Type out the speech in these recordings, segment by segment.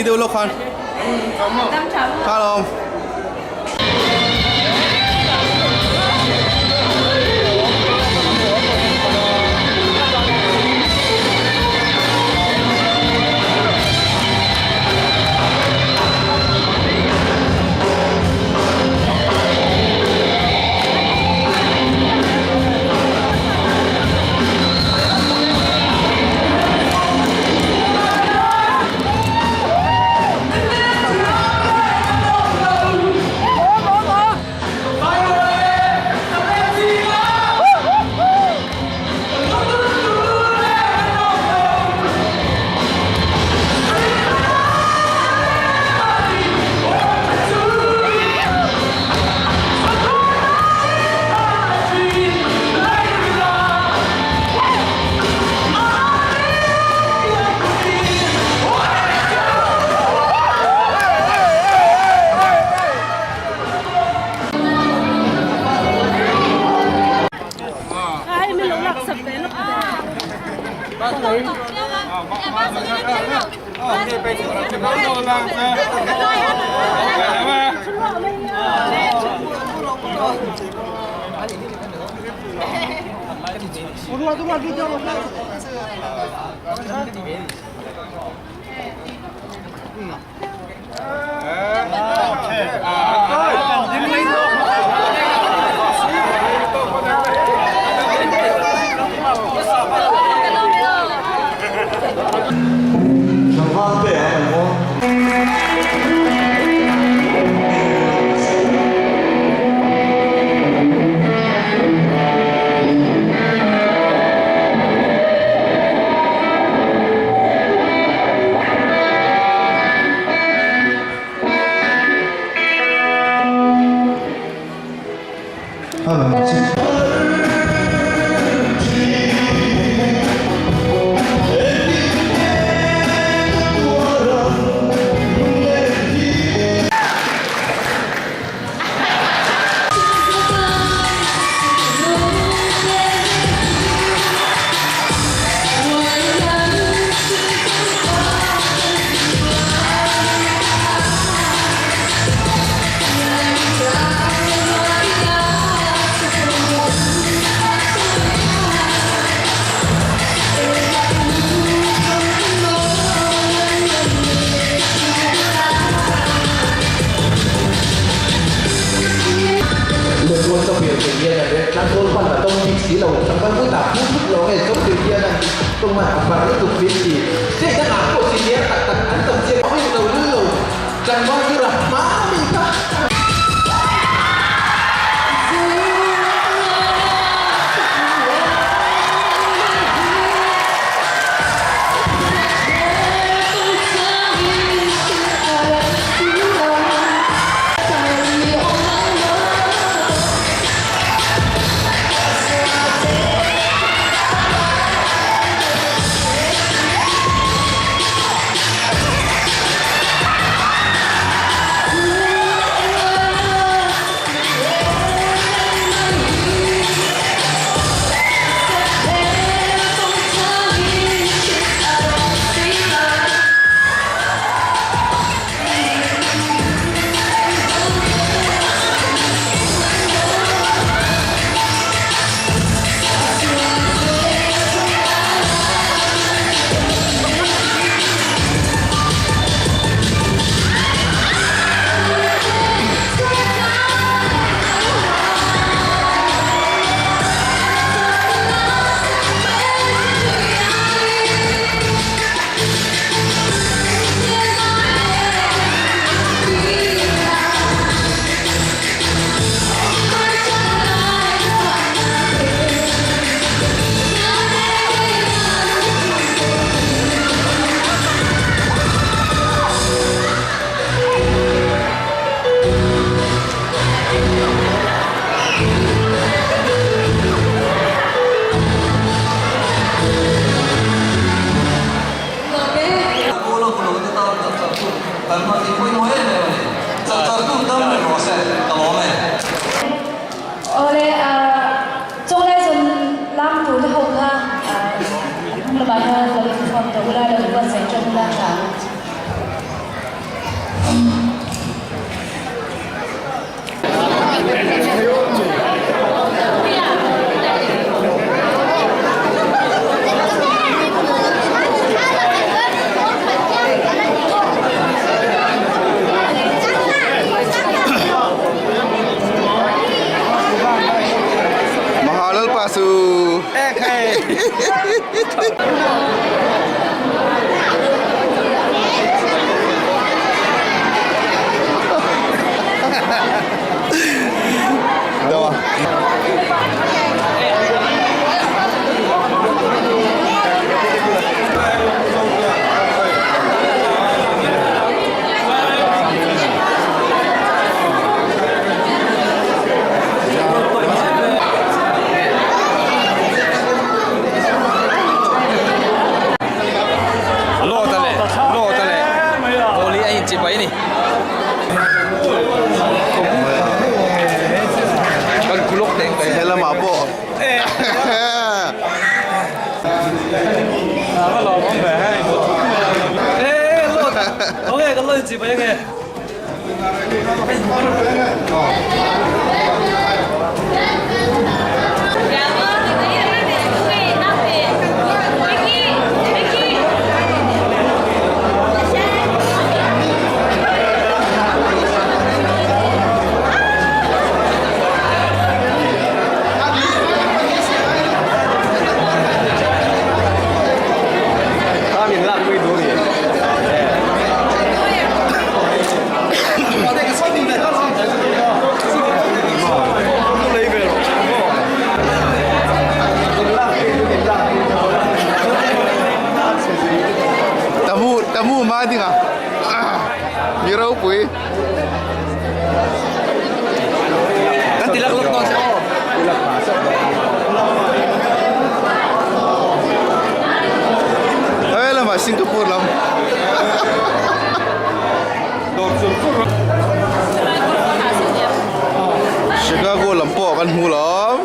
Rei deuh lawk khan. Tha lawm. Awle, chawnglai zawn lam tur te ho kha a hnung lamah hian lo inkhawm tawh ula, lo inbuatsaih ṭan ula tha ang. Mahalalpa chu Lawta leh Lawta leh Holi a inchipai a ni. Kan kulawk teh ang He lamah pawh. Tamu tamu hma ding a mi ropui. Kan ti lak lawk dawn che aw. He lamah Singapore lam. Chicago lam pawh kan hmu lawm.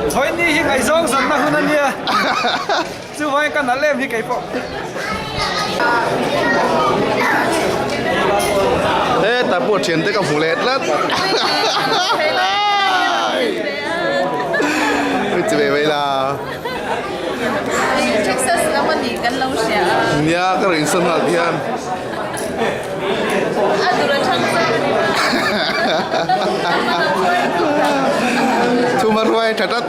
Chhawi hi ngaihzawng zanna hun a nia. Chuvangin ka nalh em hi kei pawh. Hetah pawh thiante ka hmu leh tlat. Chi ve mai la. Texas lam a nih kan lo hria a. Nia ka rawn insawn nghal hian. A dur a thang zawk a ni ma. Thuma hruai tha tlat.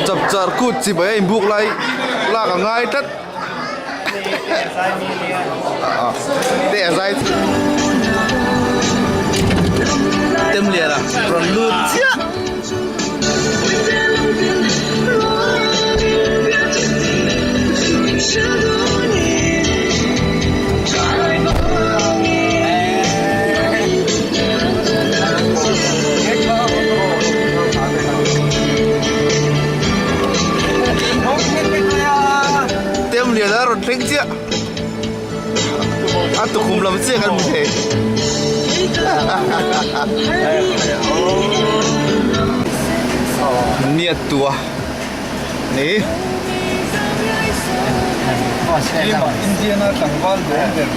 Chapchar kut chi bai a inbuk lai lak a ngai tlat te a zai Temliana rawn lut chiah. Temlian a rawn thleng chiah. A tukhum lam chiah kan hmu thei. Niat tua ni. Indiana tlangval dawn ber.